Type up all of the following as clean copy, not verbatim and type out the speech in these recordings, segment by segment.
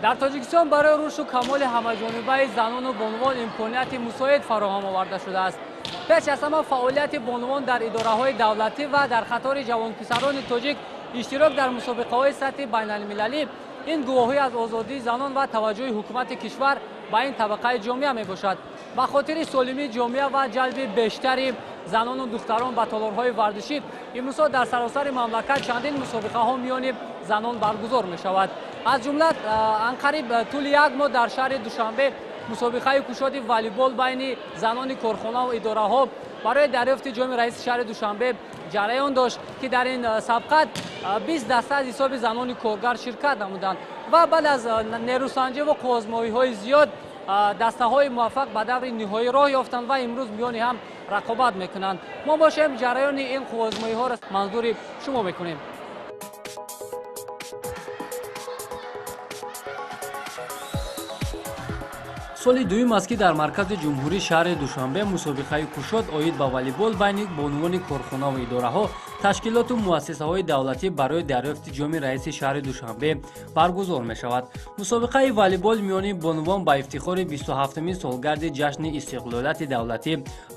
Дар Тоҷикистон барои рушду камоли ҳамаҷонибаи занону бонувон имконияти мусоид фароҳам оварда шудааст. Пеш аз ҳама фаъолияти бонувон дар идораҳои давлатӣ ва дар қатори ҷавонписарони тоҷик иштирок дар мусобиқаҳои сатҳи байналмилалӣ ин гувоҳӣ аз озодии занон ва таваҷҷӯҳи ҳукумати кишвар ба ин табақаи ҷомеа мебошад. Ба хотири солимии ҷомеа ва ҷалби бештари занону духтарон ба толорҳои варзишӣ имрӯзҳо дар саросари мамлакат чандин мусобиқаҳо миёни занон баргузор мешавад. Аз ҷумла анқариб тӯли як моҳ дар шаҳри Душанбе мусобиқаи кушоди волейбол байни занони корхонаву идораҳо барои дарёфти ҷоми раиси шаҳри Душанбе ҷараён дошт, ки дар ин сабқат 20 даста аз ҳисоби занони коргар ширкат намуданд ва баъд аз нерӯсанҷиву қувваозмоиҳои зиёд дастаҳои муваффақ ба даври ниҳоӣ роҳ ёфтанд ва имрӯз миёни ҳам рақобат мекунанд. Мо бошем ҷараёни ин қувваозмоиҳоро манзури шумо мекунем. Соли дуюм аст, ки дар маркази ҷумҳурии шаҳри Душанбе мусобиқаи кушод оид ба волейбол байни бонувони корхонаву идораҳо, ташкилоту муассисаҳои давлатӣ барои дарёфти ҷоми раиси шаҳри Душанбе баргузор мешавад. Мусобиқаи волейбол миёни бонувон ба ифтихори 27-умин солгарди ҷашни истиқлолияти давлатӣ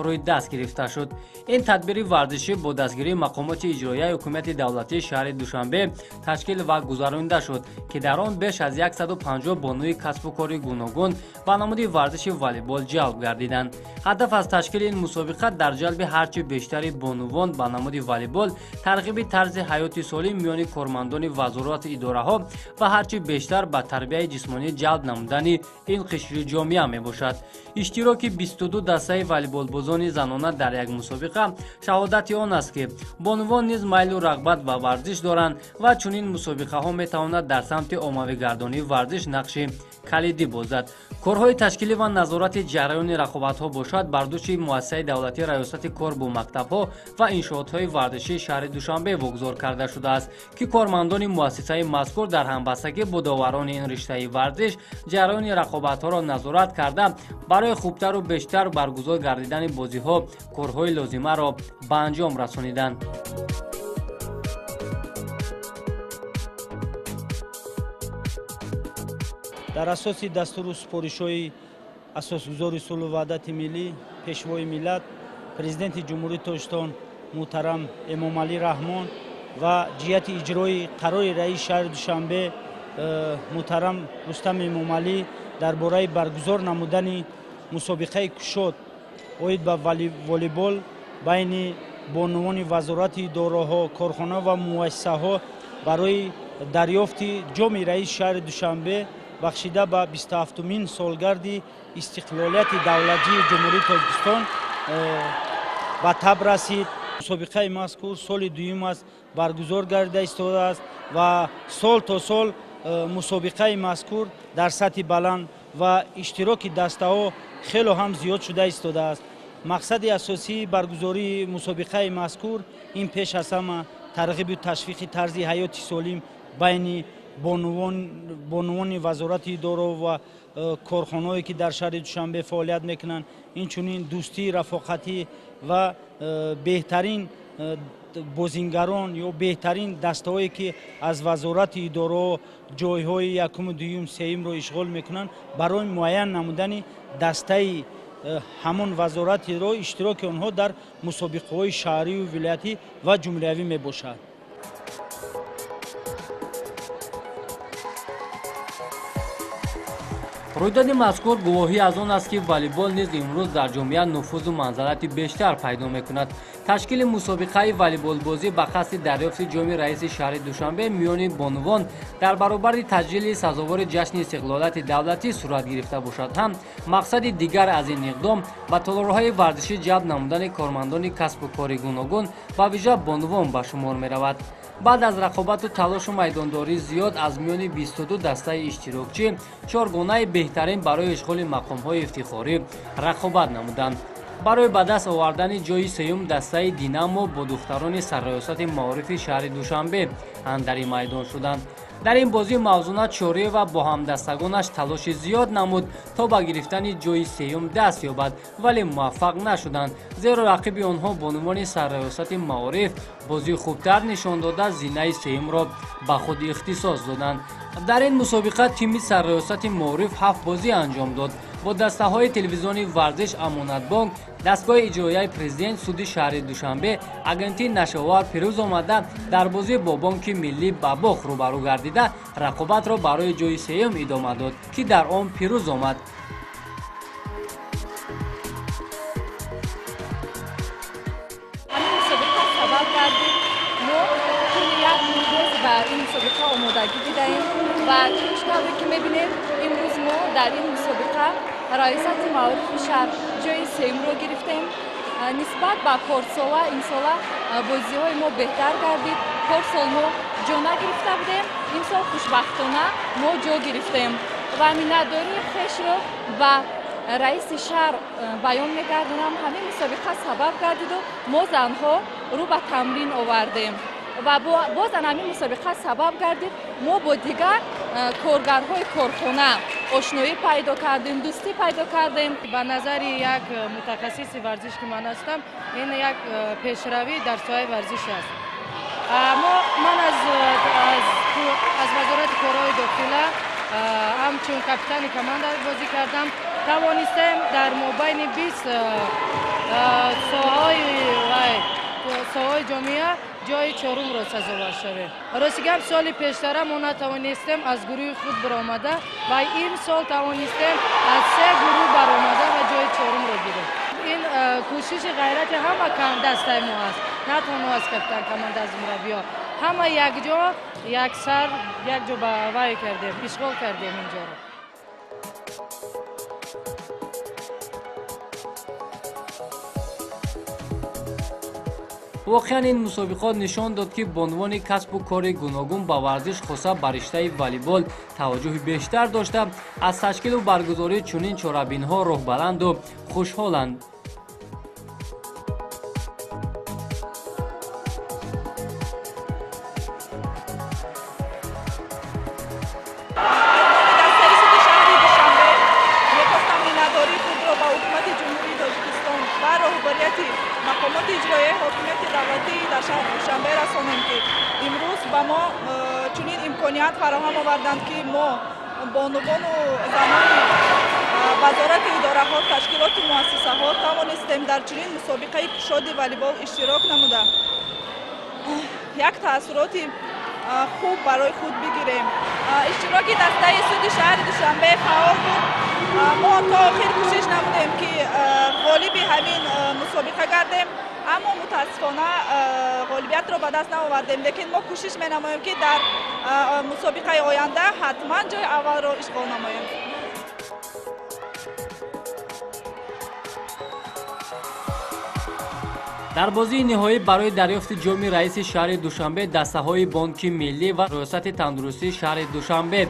рӯи даст гирифта шуд. Ин тадбири варзишӣ бо дастгирии мақомоти иҷроияи ҳукумати давлатии шаҳри Душанбе ташкил ва гузаронида шуд, ки дар он беш аз 150 бонуи касбу кори гуногун ба намуди варзиши волейбол ҷалб гардиданд. Ҳадаф аз ташкили ин мусобиқа дар ҷалби ҳарчи бештари бонувон ба намуди волейбол, тарғиби тарзи ҳаёти солим миёни кормандони вазорату идораҳо ва ҳарчи бештар ба тарбияи ҷисмонӣ ҷалб намудани ин қишри ҷомеа мебошад. Иштироки 22 дастаи волейболбозони занона дар як мусобиқа шаҳодати он аст, ки бонувон низ майлу рағбат ба варзиш доранд ва чунин мусобиқаҳо метавонад дар самти оммавигардонии варзиш нақши калидӣ бозад. Корҳои ташкилӣ ва назорати ҷараёни рақобатҳо бошад бар дӯши муассисаи давлатии раёсати кор бо мактабҳо ва иншоотҳои варзишии шаҳри Душанбе вогузор карда шудааст, ки кормандони муассисаи мазкур дар ҳамбастагӣ бо доварони ин риштаи варзиш ҷараёни рақобатҳоро назорат карда, барои хубтару бештар баргузор гардидани бозиҳо корҳои лозимаро ба анҷом расониданд. Дар асоси дастуру супоришҳои асосгузори сулҳу ваҳдати миллӣ, пешвои миллат, президенти Ҷумҳурии Тоҷикистон муҳтарам Эмомалӣ Раҳмон ва ҷиҳати иҷрои қарори раиси шаҳри Душанбе муҳтарам Рустам Эмомалӣ дар бораи баргузор намудани мусобиқаи кушод оид ба волейбол байни бонувони вазорати идораҳо, корхона ва муассисаҳо барои дарёфти ҷоми раиси шаҳри Душанбе бахшида ба 27-умин солгарди истиқлолияти давлатии Ҷумҳурии Тоҷикистон ба таб расид. Мусобиқаи мазкур соли дуюм аст баргузор гардида истодааст ва сол то сол мусобиқаи мазкур дар сатҳи баланд ва иштироки дастаҳо хело ҳам зиёд шуда истодааст. Мақсади асосии баргузории мусобиқаи мазкур ин пеш аз ҳама тарғибу ташвиқи тарзи ҳаёти солим байни бонувони вазорати идораҳо ва корхонаҳое ки дар шаҳри Душанбе фаъолият мекунанд, инчунин дӯстии рафоқатӣ ва беҳтарин бозингарон ё беҳтарин дастаҳое ки аз вазорати идораҳо ҷойҳои якуму дуюм, сеюмро ишғол мекунанд, барои муайян намудани дастаи ҳамон вазоратиро иштироки онҳо дар мусобиқаҳои шаҳрию вилоятӣ ва ҷумҳуриявӣ мебошад. Рӯйдоди мазкур гувоҳӣ аз он аст, ки волейбол низ имрӯз дар ҷомеа нуфузу манзалати бештар пайдо мекунад. Ташкили мусобиқаи волейболбозӣ ба қасди дарёфти ҷоми раиси шаҳри Душанбе миёни бонувон дар баробари таҷлили сазовори ҷашни истиқлолияти давлатӣ сурат гирифта бошад ҳам, мақсади дигар аз ин иқдом ба толорҳои варзишӣ ҷалб намудани кормандони касбу кори гуногун ба вижа бонувон ба шумор меравад. Баъд аз рақобату талошу майдондории зиёд аз миёни 22 дастаи иштирокчӣ чоргонаи беҳтарин барои ишғоли мақомҳои ифтихорӣ рақобат намуданд. Барои ба даст овардани ҷои сеюм дастаи Динамо бо духтарони сарраёсати маорифи шаҳри Душанбе андари майдон шуданд. Дар ин бозӣ Мавзуна Чориева бо ҳамдастагонаш талоши зиёд намуд, то ба гирифтани ҷои сеюм даст ёбад, вале муваффақ нашуданд, зеро рақиби онҳо бонувони сарраёсати маориф бозии хубтар нишон дода, зинаи сеюмро ба худ ихтисос доданд. Дар ин мусобиқа тими сарраёсати маориф 7 бозӣ анҷом дод. Бо дастаҳои телевизиони варзиш, Амонатбонк, дастгоҳи иҷроияи президент, суди шаҳри Душанбе, агентии нашовар пирӯз омада, дар бозӣ бо Бонки Миллӣ ба бохт рӯбарӯ гардида, рақобатро барои ҷои сеюм идома дод, ки дар он пирӯз омад. Ҳамин мусобиқа сабаб гардид, мо тӯли як рӯз ба ин мусобиқа омодагӣ дидаем ва чун тавре ки мебинед, имрӯз мо дар ин мусобиқа раёсати маорифи шаҳр ҷои сеюмро гирифтем. Нисбат ба порсола имсола бозиҳои мо беҳтар гардид. Порсол мо ҷо нагирифта будем, имсол хушбахтона мо ҷо гирифтем ва миннатдории хешро ба раиси шаҳр баён мегардонам. Ҳамин мусобиқа сабаб гардиду мо занҳо рӯ ба тамрин овардем ва бозан ҳамин мусобиқа сабаб гардид, мо бо дигар коргарҳои корхона ошноӣ пайдо кардем, дӯстӣ пайдо кардем. Ба назари як мутахассиси варзиш ки ман ҳастам, ин як пешравӣ дар соҳаи варзиш аст. Ман аз вазорати корҳои дохила ҳамчун капитани команда бозӣ кардам. Тавонистем дар мобайни 20 соҳаҳои ҷомеа ҷои чорумро сазовор шавем. Рости гап, соли пештара мо натавонистем аз гурӯҳи худ баромада ва имсол тавонистем аз 3 гурӯҳ баромада ва ҷои чорумро гирем. Ин кӯшиши ғайрати ҳама дастаи мо аст, на танҳо аз капитан команда, аз мураббиҳо. Ҳама якҷо, яксар, якҷо ба вай кардем, ишғол кардем инҷоро. Воқеан ин мусобиқот нишон дод, ки бонувони касбу кори гуногун ба варзиш, хоса ба риштаи волейбол таваҷҷӯҳи бештар дошта, аз ташкилу баргузории чунин чорабинҳо роҳбаланду хушҳоланд. Дастаи суди шаҳри Душанбе мехостам миннатдории худро ба ҳукумати Ҷумҳурии Тоҷикистон ва роҳбарияти мақомоти иҷроияи ҳокимияти давлатӣ дар шаҳри Душанбе расонем, ки имрӯз ба мо чунин имконият фароҳам оварданд, ки мо бонувону занони вазорати идораҳо, ташкилоту муассисаҳо тавонистем дар чунин мусобиқаи кушоди волейбол иштирок намуда, як таассуроти хуб барои худ бигирем. Иштироки дастаи суди шаҳри Душанбе фаъол буд. Мо то охир кӯшиш намудем, ки ғолиби ҳамин мусобиқа гардем, аммо мутаассифона ғолибиятро ба даст наовардем, лекин мо кӯшиш менамоем, ки дар мусобиқаи оянда ҳатман ҷои аввалро ишғол намоем. Дар бозии ниҳоӣ барои дарёфти ҷоми раиси шаҳри Душанбе дастаҳои Бонки Миллӣ ва Раёсати тандурустии шаҳри Душанбе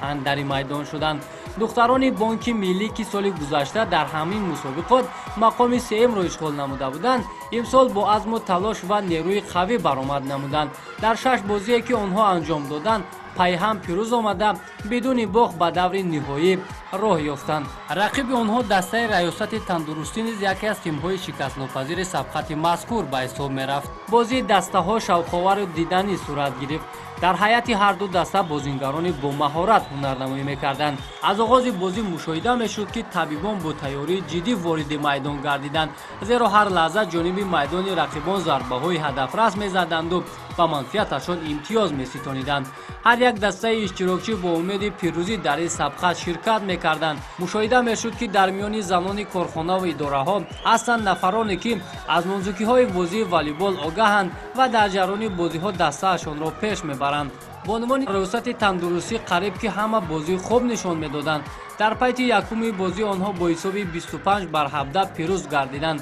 андари майдон шуданд. Духтарони Бонки Миллӣ, ки соли гузашта дар ҳамин мусобиқот мақоми сеюмро ишғол намуда буданд, имсол бо азму талош ва нерӯи қавӣ баромад намуданд. Дар 6 бозие, ки онҳо анҷом доданд, пайҳам пирӯз омада, бидуни бохт ба даври ниҳоӣ роҳ ёфтанд. Рақиби онҳо дастаи раёсати тандурустӣ низ яке аз тимҳои шикастнопазири сабқати мазкур ба ҳисоб мерафт. Бозии дастаҳо шавқовару диданӣ сурат гирифт. Дар ҳайати ҳарду даста бозингарони бо маҳорат ҳунарнамоӣ мекарданд. Аз оғози бозӣ мушоҳида мешуд, ки табибон бо тайёрии ҷиддӣ вориди майдон гардиданд, зеро ҳар лаҳза ҷониби майдони рақибон зарбаҳои ҳадафрас мезаданду ба манфиаташон имтиёз меситониданд. Ҳар як дастаи иштирокчӣ бо умеди пирӯзӣ дар ин сабқат ширкат мекарданд. Мушоҳида мешуд, ки дар миёни занони корхонаву идораҳо ҳастанд нафароне, ки аз нозукиҳои бозии волейбол огаҳанд ва дар ҷараёни бозиҳо дастаашонро пеш мебаранд. Бонувони раёсати тандурустӣ қариб ки ҳама бозии хуб нишон медоданд. Дар пайти якуми бозӣ онҳо бо ҳисоби 25-17 пирӯз гардиданд.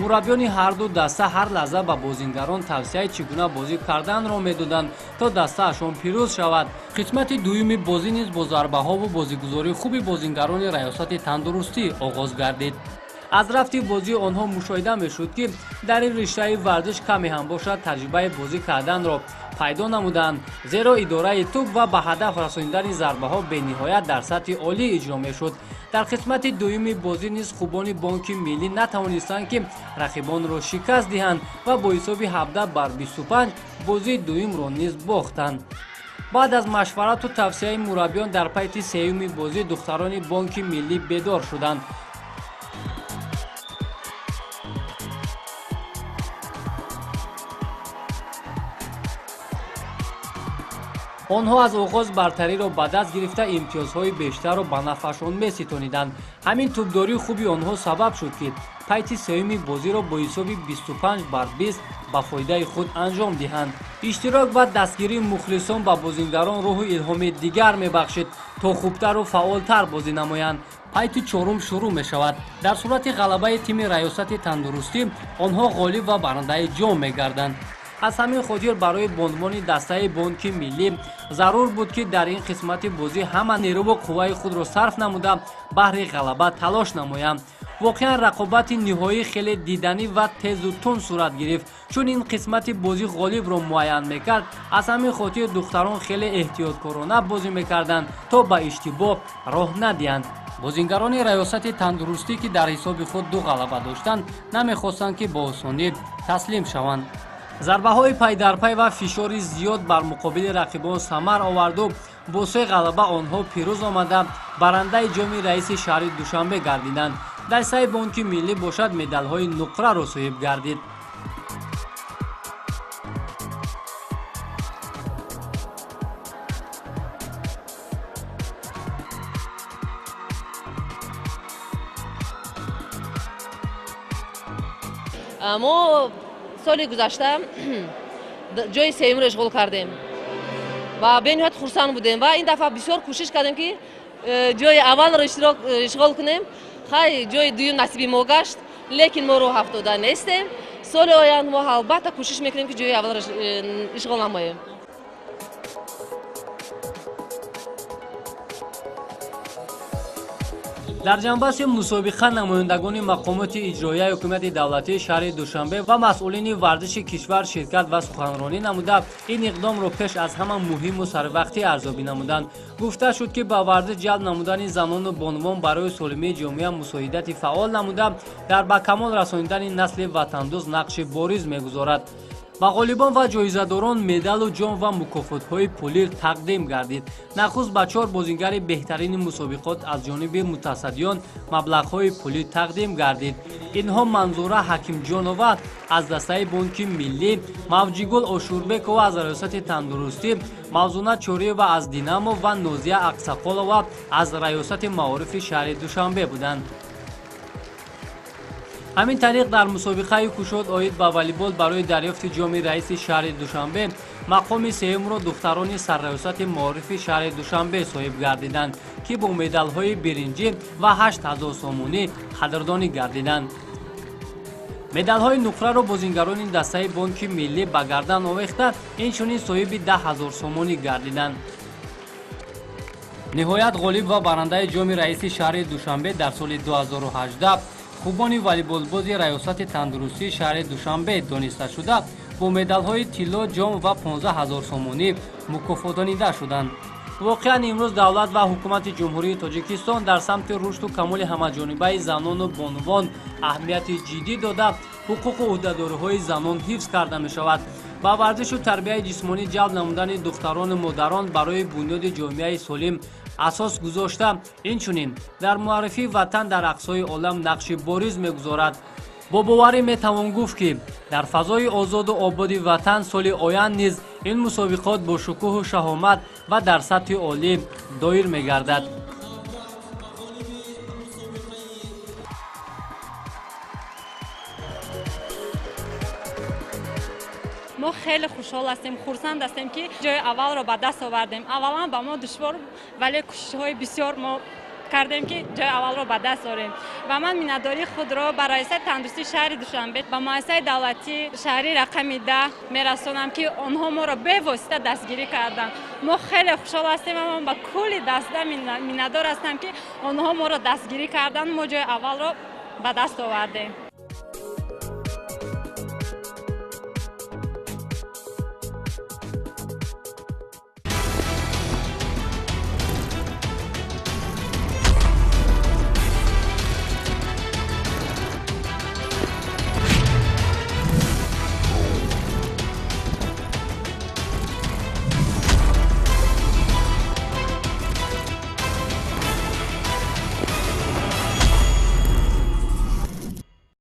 Мураббиёни ҳар ду даста ҳар лаҳза ба бозингарон тавсияи чӣ гуна бозӣ карданро медоданд, то дастаашон пирӯз шавад. Қисмати дуюми бозӣ низ бо зарбаҳову бозигузории хуби бозингарони раёсати тандурустӣ оғоз гардид. Аз рафти бозии онҳо мушоҳида мешуд, ки дар ин риштаи варзиш каме ҳам бошад таҷрибаи бозӣ карданро пайдо намуданд, зеро идораи тӯб ва ба ҳадаф расонидани зарбаҳо бениҳоят дар сатҳи олӣ иҷро мешуд. Дар қисмати дуюми бозӣ низ хубони Бонки Миллӣ натавонистанд, ки рақибонро шикаст диҳанд ва бо ҳисоби 17 бар 25 бозии дуюмро низ бохтанд. Баъд аз машварату тавсияи мураббиён дар пайти сеюми бозӣ духтарони Бонки Миллӣ бедор шуданд. Онҳо аз оғоз бартариро ба даст гирифта, имтиёзҳои бештарро ба нафъашон меситониданд. Ҳамин тӯбдории хуби онҳо сабаб шуд, ки пайти сеюми бозиро бо ҳисоби 25 бар 20 ба фоидаи худ анҷом диҳанд. Иштирок ва дастгирии мухлисон ба бозингарон рӯҳу илҳоми дигар мебахшид, то хубтару фаъолтар бозӣ намоянд. Пайти чорум шурӯъ мешавад. Дар сурати ғалабаи тими раёсати тандурустӣ онҳо ғолиб ва барандаи ҷом мегарданд. Аз ҳамин хотир барои бонувони дастаи Бонки Миллӣ зарур буд, ки дар ин қисмати бозӣ ҳама нерӯву қувваи худро сарф намуда, баҳри ғалаба талош намоянд. Воқеан, рақобати ниҳоӣ хеле диданӣ ва тезу тунд сурат гирифт, чун ин қисмати бозӣ ғолибро муайян мекард. Аз ҳамин хотир духтарон хеле эҳтиёткорона бозӣ мекарданд, то ба иштибоҳ роҳ надиҳанд. Бозингарони раёсати тандурустӣ, ки дар ҳисоби худ ду ғалаба доштанд, намехостанд, ки бо осонӣ таслим шаванд. Зарбаҳои пайдарпай ва фишори зиёд бар муқобили рақибон самар оварду бо се ғалаба онҳо пирӯз омада, барандаи ҷоми раиси шаҳри Душанбе гардиданд. Дастаи Бонки Миллӣ бошад, медалҳои нуқраро соҳиб гардид. Мо соли гузашта ҷои сеюмро ишғол кардем ва бениҳоят хурсанд будем ва ин дафъа бисёр кӯшиш кардем, ки ҷои аввалро ишғол кунем. Хай, ҷои дуюм насиби мо гашт, лекин мо роҳ афтода нестем. Соли оянда мо албатта кӯшиш мекунем, ки ҷои аввалро ишғол намоем. Дар ҷанбаси мусобиқа намояндагони мақомоти иҷроияи ҳукумати давлатии шаҳри Душанбе ва масъулини варзиши кишвар ширкат ва суханронӣ намуда, ин иқдомро пеш аз ҳама муҳиму сарвақтӣ арзёбӣ намуданд. Гуфта шуд, ки ба варзиш ҷалб намудани занону бонувон барои солимии ҷомеа мусоидати фаъол намуда, дар ба камол расонидани насли ватандӯст нақши бориз мегузорад. Ба ғолибон ва ҷоизадорон медалу ҷом ва мукофотҳои пулӣ тақдим гардид. Нахуст ба чор бозингари беҳтарини мусобиқот аз ҷониби мутасаддиён маблағҳои пулӣ тақдим гардид. Инҳо Манзура Ҳакимҷонова аз дастаи Бонки Миллӣ, Мавҷигул Ошурбекова аз раёсати тандурустӣ, Мавзуна Чориева аз Динамо ва Нозия Ақсақолова аз раёсати маорифи шаҳри Душанбе буданд. Ҳамин тариқ, дар мусобиқаи кушод оид ба волейбол барои дарёфти ҷоми раиси шаҳри Душанбе мақоми сеюмро духтарони сарраёсати маорифи шаҳри Душанбе соҳиб гардиданд, ки бо медалҳои биринҷӣ ва 8000 сомонӣ қадрдонӣ гардиданд. Медалҳои нуқраро бозингарони дастаи Бонки Миллӣ ба гардан овехта, инчунин соҳиби 10 000 сомонӣ гардиданд. Ниҳоят, ғолиб ва барандаи ҷоми раиси шаҳри Душанбе дар соли 2018 хубони волейболбози раёсати тандурустии шаҳри Душанбе дониста шуда, бо медалҳои тилло, ҷом ва 15 000 сомонӣ мукофотонида шуданд. Воқеан, имрӯз давлат ва ҳукумати Ҷумҳурии Тоҷикистон дар самти рушду камоли ҳамаҷонибаи занону бонувон аҳамияти ҷиддӣ дода, ҳуқуқу ӯҳдадориҳои занон ҳифз карда мешавад. Ба варзишу тарбияи ҷисмонӣ ҷалб намудани духтарону модарон барои бунёди ҷомеаи солим асос гузошта, инчунин дар муаррифии ватан дар ақсои олам нақши бориз мегузорад. Бо боварӣ метавон гуфт, ки дар фазои озоду ободи ватан соли оянд низ ин мусобиқот бо шукӯҳу шаҳомат ва дар сатҳи олӣ доир мегардад. Мо хеле хушҳол ҳастем, хурсанд ҳастем, ки ҷои аввалро ба даст овардем. Аввалан, ба мо душвор, вале кӯшишҳои бисёр мо кардем, ки ҷои аввалро ба даст орем. Ва ман миннатдории худро ба Раисаи тандурустии шаҳри Душанбе, ба муассисаи давлатии шаҳрии рақами 10 мерасонам, ки онҳо моро бевосита дастгирӣ карданд. Мо хеле хушҳол ҳастем ва ман ба кулли даста миннатдор ҳастам, ки онҳо моро дастгирӣ карданд, мо ҷои аввалро ба даст овардем.